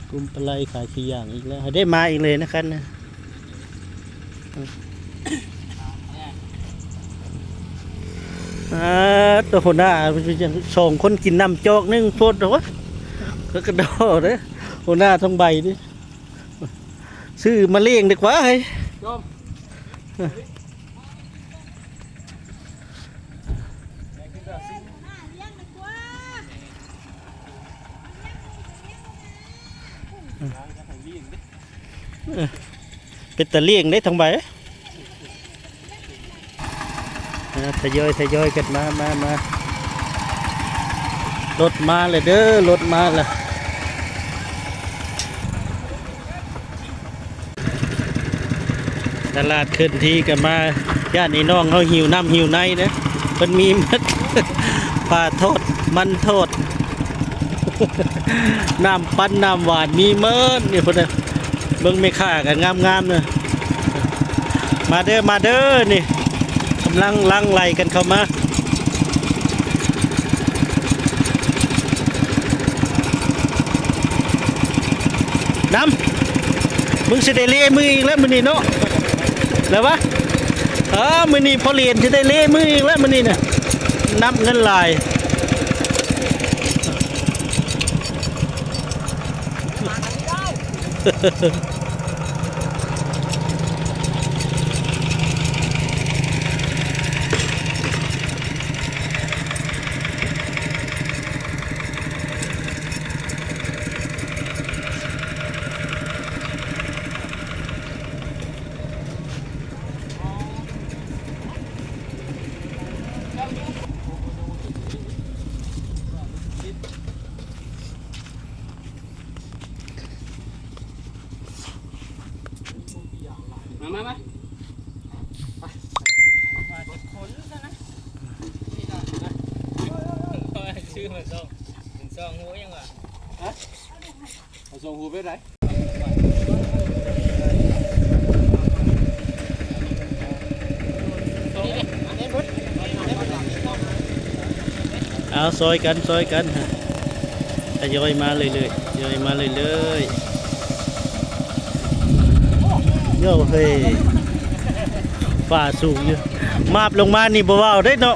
ກຸ່ມປາໄຫຼຂາຍຂີ້ຢາງອີກແລ້ວ ໃຫ້ໄດ້ມາອີກເລີຍນະຄັນນະ. ອ່າ ໂຕຫົວໜ້າ ສອງຄົນກິນນ້ຳຈອກໜຶ່ງ ໂພດ ໂອ້ຍ ກະກະດໍເດ້ ຫົວໜ້າທອງໃບນີ້ ຊື້ມາລ້ຽງດີກວ່າເຮີ້ຍ. ເປັນຕາລ້ຽງເດ້ທອງໃບ. ອ່າ ທະຍອຍ ທະຍອຍກັນມາ ມາ ມາ ລົດມາແລ້ວເດີ ລົດມາແລ້ວ. ຕະຫຼາດເຄື່ອນທີ່ກໍມາ ຢ້ານໄອ້ນ້ອງເຮົາຫິວນ້ຳຫິວໃນເດ້ ເພິ່ນມີໝົດ ປາທອດ ມັນທອດ ນ້ຳປັ່ນ ນ້ຳຫວານ ມີໝົດນີ້ພຸ້ນນະ. ເບິ່ງແມ່ຄ້າກໍງາມໆເນາະ. ມາເດີ ມາເດີ ນີ້ ກຳລັງຫຼັ່ງໄຫຼກັນເຂົ້າມາ. ນຳ ມຶງຊິໄດ້ເລມືອີກແລ້ວມື້ນີ້ເນາະ ແລ້ວວະ. ເອີ ມື້ນີ້ພໍ່ຫຼຽນຊິໄດ້ເລມືອີກແລ້ວມື້ນີ້ນະ ນັບເງິນຫຼາຍ. ມາ ມາ ມາ ໄປ ໄປ ຄົນຊະນະ ຊື້ມາສອງ ເປັນສອງໂຫຍັງວະ ຮະ? ເອົາສອງຮູບແບບໃດ? ເອົາ ຊ່ອຍກັນ ຊ່ອຍກັນ ທະຍອຍມາເລື້ອຍໆ ທະຍອຍມາເລື້ອຍໆ. ໂຍ ເຮີ້ຍ ຟ້າສູງຢູ່ ມາບລົງມານີ້ບໍ່ເວົ້າເດ້ເນາະ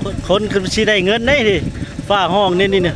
ຄົນ ຄົນກໍຊິໄດ້ເງິນໄດ໋ ນີ້ ຟ້າຮ້ອງນີ້ ນີ້ນະ.